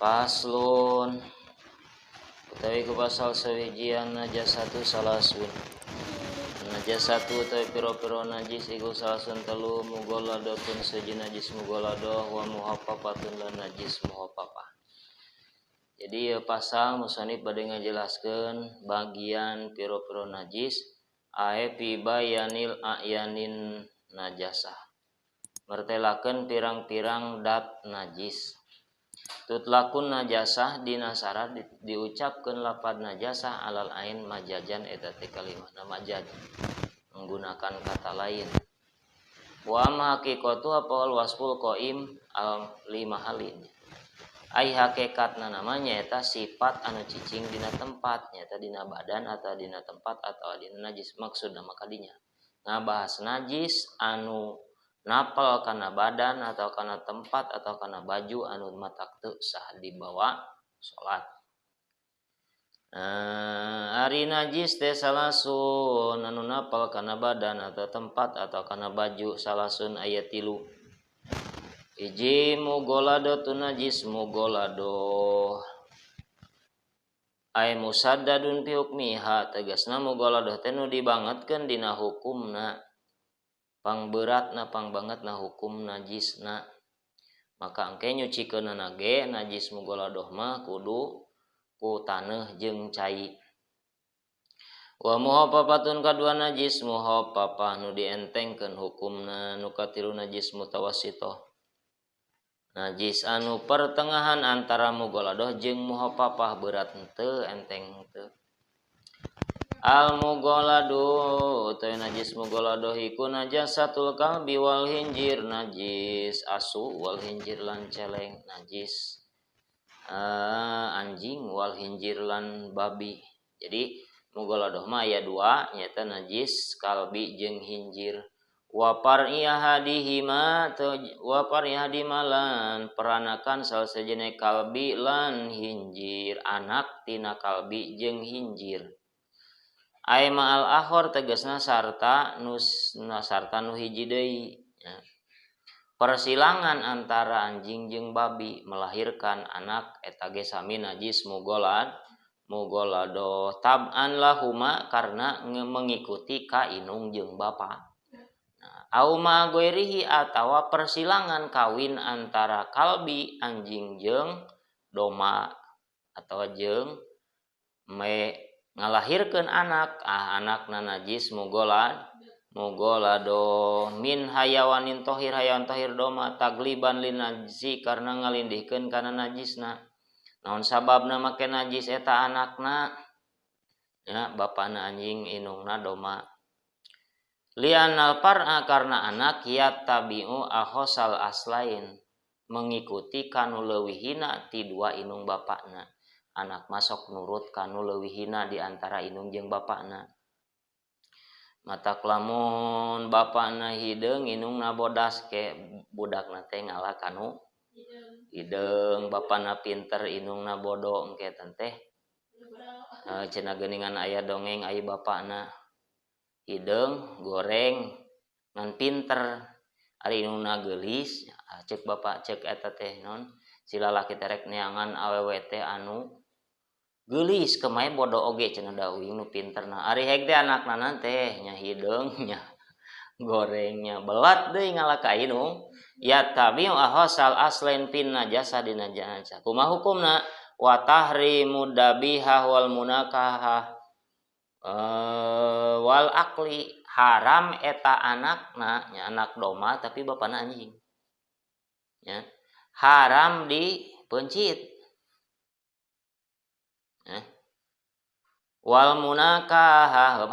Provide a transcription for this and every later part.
Faslun utawi ku pasal sawijian najasatu salasun. Najasatu utawi pira-pira najis iku salasun telu mughalladatun seji najis mughalladah wa muhaffafatun lan najis muhaffafah. Jadi ieu pasal musannif bade ngajelaskeun bagian pira-pira najis ae fi bayanil a'yanin najasah. Mertelakeun pirang-pirang dat najis. Tutlakun najasah dina syarat diucapkeun lapad najasah alal ain majajan eta teh kalimahna majaz menggunakan kata lain. Wa ma haqiqatu apa wal wasful qaim al limahalin. Ai hakikatna namanya eta sifat anu cicing dina tempat nyaeta dina badan atau dina tempat atau dina najis maksudna mah kadinya. Ngabahas najis anu napel kana badan atau kana tempat atau kana baju anu matak teu sah dibawa salat. Ari najis teh salasun anu napel kana badan atau tempat atau kana baju salasun aya tilu. Hiji mughalladatun najis mughalladah. Ai musaddadun fi hukmiha tegasna mughalladah teh nu dibangetkeun dina hukumna. Pangberatna pangbangetna hukum najisna. Maka engke nyucikeunana ge najis mughalladah mah kudu ku taneuh jeung cai. Wa muhaffafatun kadua najis muhaffafah nu dientengkeun hukumna nu katilu najis mutawassithah. Najis anu pertengahan antara mughalladah jeung muhaffafah berat henteu enteng henteu. Al mughalladu utawi najis mughalladah iku najasatul kalbi wal hinjir najis asu wal hinjir lan celeng najis anjing wal hinjir lan babi. Jadi mughalladah mah aya dua nyaeta najis kalbi jeung hinjir. Wa par'i ahadihima wa par'i ahadihima lan peranakan salah sejene kalbi lan hinjir anak tina kalbi jeung hinjir. Ai ma'al akhor tegasna sarta nus sarta nu hiji deui ya. Persilangan antara anjing jeung babi melahirkan anak eta ge sami najis mughalladah tab'an lahuma karena mengikuti ka inung jeung bapa. Nah, au ma ghairihi atawa persilangan kawin antara kalbi anjing jeung doma atawa jeung me ngalahirkeun anak anakna najis mughalladah min hayawanin tohir hayawan tohir doma tagliban lin najisi karena ngalindihkeun kana najisna. Naon sababna make najis eta anakna ya bapana anjing inungna doma. Lianal par'a karena anak yattabi'u akhosal aslain mengikuti kanu leuwih hina ti dua inung bapakna. Anak masuk nurut kanu leuwih hina di antara inung jeung bapakna. Matak lamun bapakna hideung inungna bodas ke budakna teh ngalah kanu hideung, bapakna pinter inungna bodo engke teh. Cenah geuningan aya dongeng ai bapakna hideung goreng ngan pinter ari inungna geulis cek bapak cek eta teh non si lalaki teh rek neangan awewe teh anu geulis kemae bodo oge cenah da uing nu pinterna ari heg teh anakna teh nya hideung nya gorengnya belat deui ngalah ka inung ya tabi'u ahsal aslain pin najasa dina najasa kumaha hukumna wa tahrimu dabihah wal munakahah wal akli haram eta anakna nya anak doma tapi bapana anjing nya haram dipeuncit ya. Wal munakahah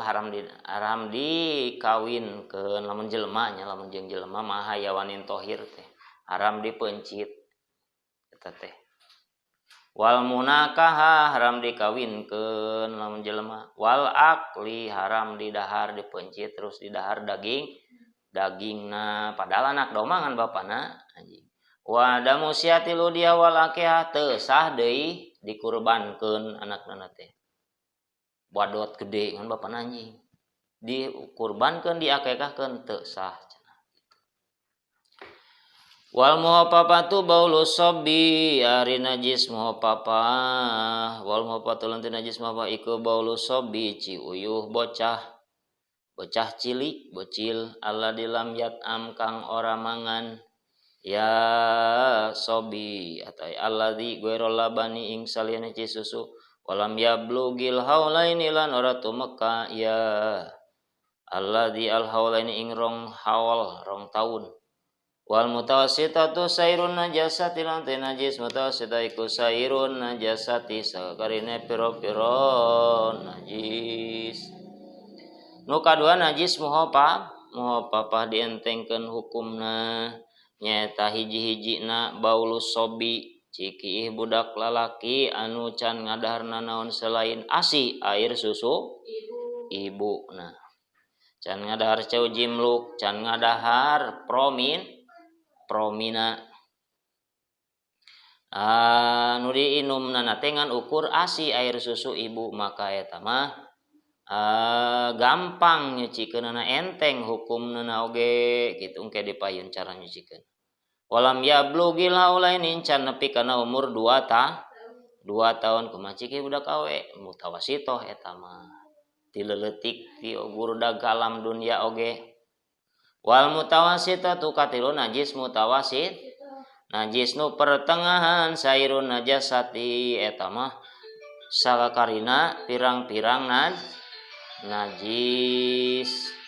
haram dikawinkeun lamun jelema nya lamun jeung jelema mah hayawanin tohir teh haram dipeuncit eta teh. Wal munakahah haram dikawinkeun lamun jelema wal akli haram didahar dipeuncit terus didahar dagingna padahal anak doma ngan bapana anjing. Wa damu siatil udia wal akehah teu sah deui dikurbankeun anakna teh. Badot gede ngan bapana anjing. Dikurbankeun diakekahkeun teu sah cenah. Wal muhaffafatu baulu sobi ari najis muhaffafah wal muhaffafatu lan najis muhaffafah iku baulu sobi ciuyuh bocah bocah cilik bocil alladzi lam yat'am kang ora mangan ya sobi atau alladzi ghairul labani ing saliyane ci susu walam yablugil haulaini lan ora tumeka ya alladzi al haulaini ing rong haul rong taun. Wal mutawassitatu sairun najasati lan te najis mutawassita iku sairun najasati sakarine pira-pira najis. Nu kadua najis muhafafah dientengkeun hukumna nyaeta hiji-hijina baulus sobi cikiih budak lalaki anu can ngadaharna naon selain ASI air susu ibu. Nah can ngadahar cau jimluk can ngadahar promina nu diinumna teh ngan ukur ASI air susu ibu maka eta mah gampang nyucikeunana enteng hukumna oge kitu engke dipayun cara nyucikeun. Walam yablugil haulaini can nepi kana umur 2 tahun kumaha ciki budak awe mutawasitoh eta mah ti leutik ti gurda alam dunya oge. Wal mutawasitatu katilu najis mutawasit najis nu pertengahan sairun najasati eta mah sakakarina pirang-pirang najis.